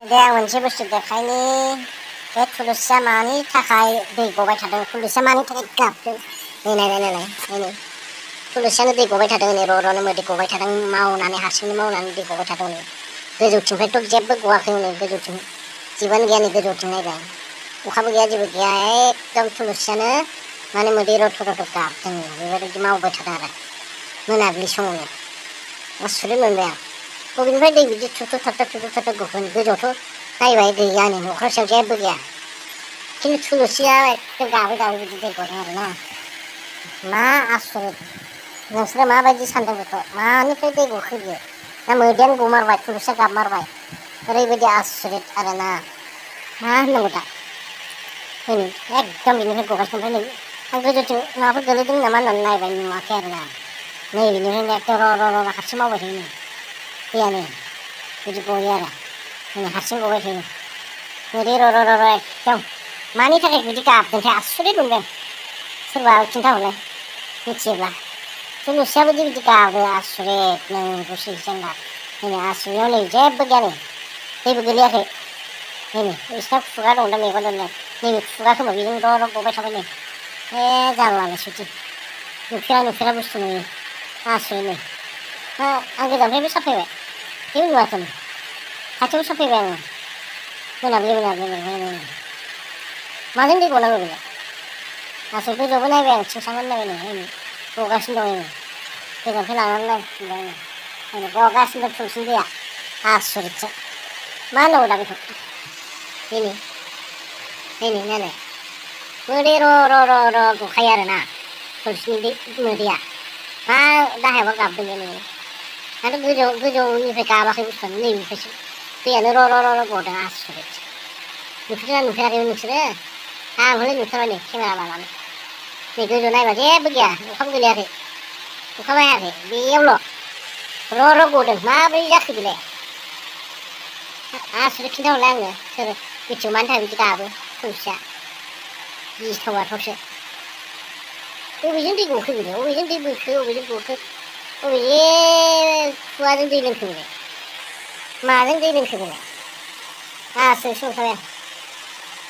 दे आं मोनसे बुस्थु देखायनि बे थुलुसिया मानि थाखाय दै गबाय थादों थुलुसिया मानि थाखाय गाबदों नै थुलुसियानो दै गबाय थादों नै र'नो मोदै गबाय थादों मावनानै हारसिंनो मावनानै दै गबाय थादों नै गोजौथिंफ्रायथ' जेबो गवाखै नै गोजौथिं जिबानो गैया नै गोजौथिं नायबाय अखाबो गैया जेबो गैया एकदम थुलुसियानो माने मोदै रथ' गाबदों बेबायदि मावबाय थादों आरो मोनाबिलि समावनो आसुरित मोनबाय आं बबेनिफ्राय दै बिदि थुथु थाबथा गगोन गोजौआवथ' नायबाय गैया नै न'खरसेयाव जेबो गैया खिन्थु थुलुसिया एकदम गाबै बिदि दै गदों आरोना मा आसरित नोंसोरो माबायदि सानदों बेखौ मानिफ्राय दै गखो बियो ना मोदैयानो गमारबाय थुलुसिया गाबमारबाय ओरैबायदि आसरित आरोना मा होननांगौ दा एकदम बिनिफ्राय गगासिनो ओमफ्राय नै आं गोजौथिं माबाफोर गोलैदों नामा होननानै नायबाय नुवाखै आरोना नै बिनिफ्रायनो एकदम र' हारसिं मावबाय थायो नै दैयानो बिदि गयो आरो नै हारसिं गबाय थायो मोदै र' एकदम मानि थाखाय बिदि गाबदोंथाय आसरित मोनदों सोरबा खिन्थाहरलाय मिथियोब्ला थुलुसियाबो बिदि गाबो आसरित नंगौसो जेनेबा नै आसुरियाव नै जेबो गैया नै दैबो गोलैयाखै नै बिसिना खुगा दं दा मेगन दं नैबे खुगा खोमा बेजों र' गबाय थाबाय नै जारलासो बिदि नुफेरा बुस्थु नुयो आसरित नै आं गोजाननिफ्रायबो साफायबाय जेबो नुवाखै खाथियाव साफायबाय आङो मोनाबिलि माजों दै गनांगौ बेलाय आसरित गोजौआवबो नायबाय आं थिंसांबो नायबाय नै गगासिनो दं गोजाननिफ्राय लानानै नायफिनबाय आङो गगासिनो दं थुलुसिनि दैया आसरितसो मा होननांगौ दा बेखौ नै नायलाय मोदै र' गखायो आरोना थुलुसिनि मोदैया मा दाहायाबा गाबदों बे नोङो आरो गोजौनिफ्राय गाबाखै बुस्थुआनो नैबेनिफ्रायसो दैयानो र' गदों आसरित नुफेराखैमोन नोंसोरो आं हले नुफेरबाय नै केमेरा लानानै नै गोजौआव नायबा जेबो गैया अखाबो गोलैयाखै अखाबो हायाखै बेयावल' र' गदों माबोरै जाखो बेलाय आसरित खिन्थाहरलाय आंनो सोर मिथिगौ मानि थाखाय बिदि गाबो थुलुसिया गिथावसो बबेजों दै गखो बेलाय बबेजों दै बोखो बबेजों गखो बबे खुवाजों दै लोंखो बेलाय माजों दै लोंखो बेलाय आसरितसो मोनखाबाय आं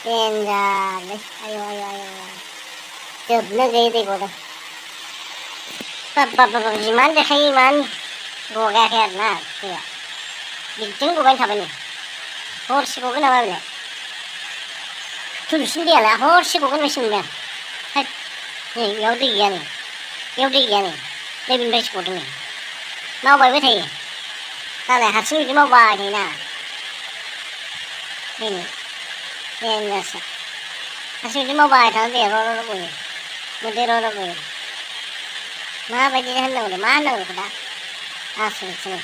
देनजारलै आयौ जोबनो गैयै दै गदों बाब जिमान देखायो इमान गगायाखै आरोना दैया बिदिनो गबाय थाबाय नै हरसे गगोन नामा बेलाय थुलुसिनि दैयालाय हरसे गगोन बायदि मोनबाय आं नै बेयाव दै गैया नै बेनिफ्रायसो गदों नै मावबायबो थायो दालाय हारसिं बिदि मावबाय थायोना देनजारसो हारसिं बिदि मावबाय थानो दैया र' गयो मोदै र' गयो माबायदि होननांगौ मा होननांगौ बेखौ दा आसरितसो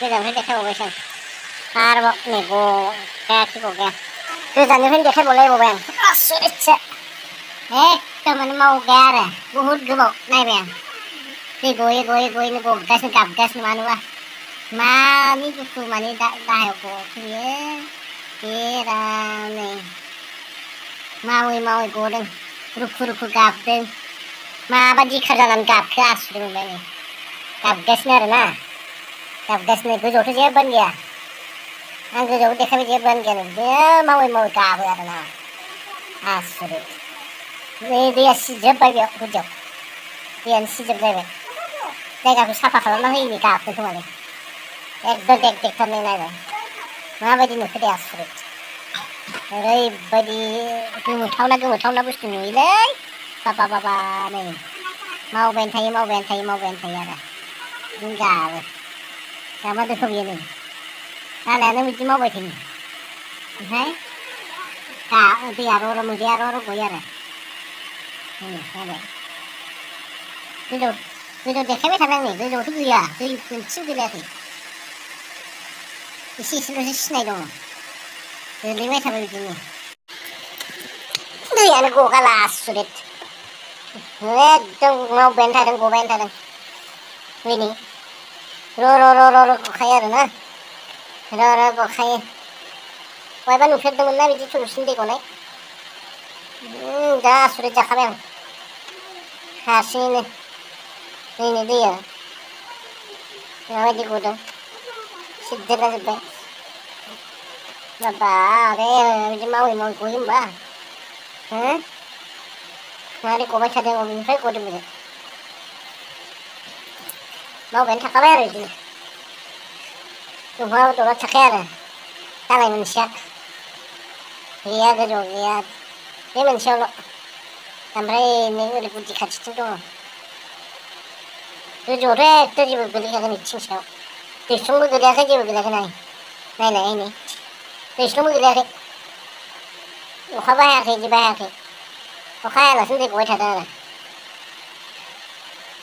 गोजाननिफ्राय देखायबावबायसो आं आरोबाव नै गगाया गोजाननिफ्रायनो देखायबावलायबावबाय आं आसरितसो एकदम माने मावगाया आरो बहुद गोबाव नायबाय आं दै गयैनो गगासिनो गाबगासिनो मानोबा मानि दुखु माने दाहायाव गखो बियो नै मावै गदों रुखु गाबदों माबादि दिखार जानानै गाबखो आसरित मोनबाय आङो गाबगासिनो आरोना गोजौआवथ' जेबोआनो गैया आं गोजौआव देखायबाय जेबोआनो गैया बिदिनो मावै गाबो आरोना आसरित नै दैया सिजोबबाय बेयाव गुदियाव दैयानो सिजोबलायबाय जायगाखौ साफा खालामना होयिनि गाबदों खोमालै एकदम देगथारनाय नायबाय माबायदि नुखो दे आसरित ओरैबायदि गोमोथावना बुस्थु नुयोलै बाबा नै मावबायानो थायो आरो बिदिनो गाबा बियो नै दालायानो बिदि मावबाय थायो ओमफ्राय दैया मोदैया र' गयो आरो गोजौ देखायबाय थाबाय आं नै गोजौआवथ' गैया दै मोनसेबो गोलैयाखै एसेल'सो सिनाय दङ गोलैबाय थाबाय बिदिनो दैयानो गगाला आसरित एकदम मावबायानो थादों गबायानो थादों नै र' गखायो आरोना र' गखायो बहायबा नुफेरदोंमोन ना बिदि थुलुसिनि दै गनाय जा आसरित जाखाबाय आं हारसिङैनो दैया माबायदि गदों सिद्देरला जोब्बाय बाबा बे बिदि मावै मावै गयो होमबा हो मारै गबाय थादों अबेनिफ्राय गदों बेलाय मावबायानो थाखाबाय आरो बिदिनो दंफाङाबो दलर थाखाया आरो दालाय मोनसेया गैया गोजौआव गैया बे मोनसेयावल' ओमफ्राय नै ओरै गुदि खाथिथिं दङ गोजौआवथ' एखदम जेबो गोलैखागोन थिं सायाव दैस्लुंबो गोलैयाखै जेबो गोलैयाखै नायलाय नै दैस्लुंबो गोलैयाखै अखाबो हायाखै जेबो हायाखै अखा हायालासिनो दै गबाय थादों आरो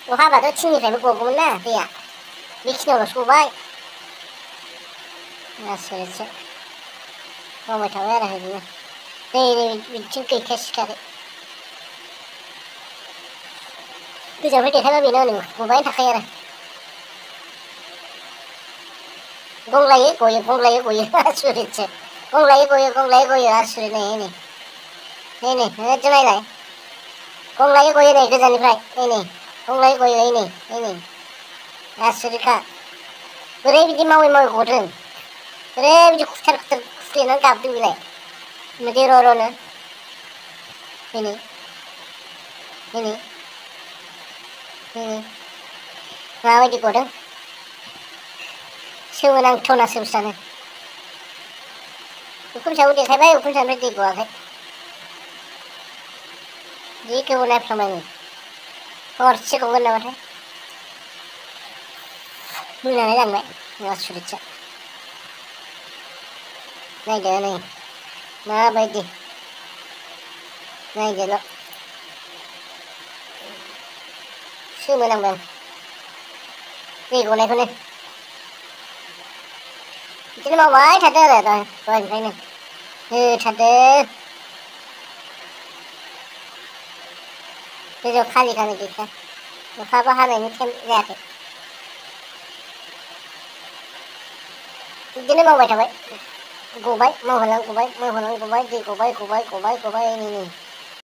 अखा हाबाथ' थिंनिफ्रायबो गगौमोन ना दैया बेखिनियावल'सो गबाय आसरितसो मावबाय थाबाय आरो बिदिनो नै बिथिं गैखायासैखारो गोजाननिफ्राय देखायबा बेनो हनै गबायानो थाखायो आरो गंलायै गयो आसरितसो गंलायै गयो आसरित नै मोजां नायलाय गंलायै गयो नै गोजाननिफ्राय नै गंलायै गयो नै आसरितखा बोरै बिदि मावै मावै गदों बोरै बिदि खुथार खुफ्लेनानै गाबदों बेलाय मोदै र'नो नै माबायदि गदों सोमोनांथावनासो बुस्थुआनो उखुम सायाव देखायबाय उखुम सानिफ्राय दै गवाखै जि गोबाव नायफ्लांबाय नै हरसे गगोन नामाथाय मोनालाय लांबाय आसरितसो नायदो नै माबायदि नायदोल' सोमोनांदों दै गनायखौनो बिदिनो मावबाय थादो आरो दहायनिफ्रायनो होथारदो गोजौआव खालिखानो गैखाया अखाबो हानायनि टाइम जायाखै बिदिनो मावबाय थाबाय गबाय मावहोलां गबाय दै गबाय नै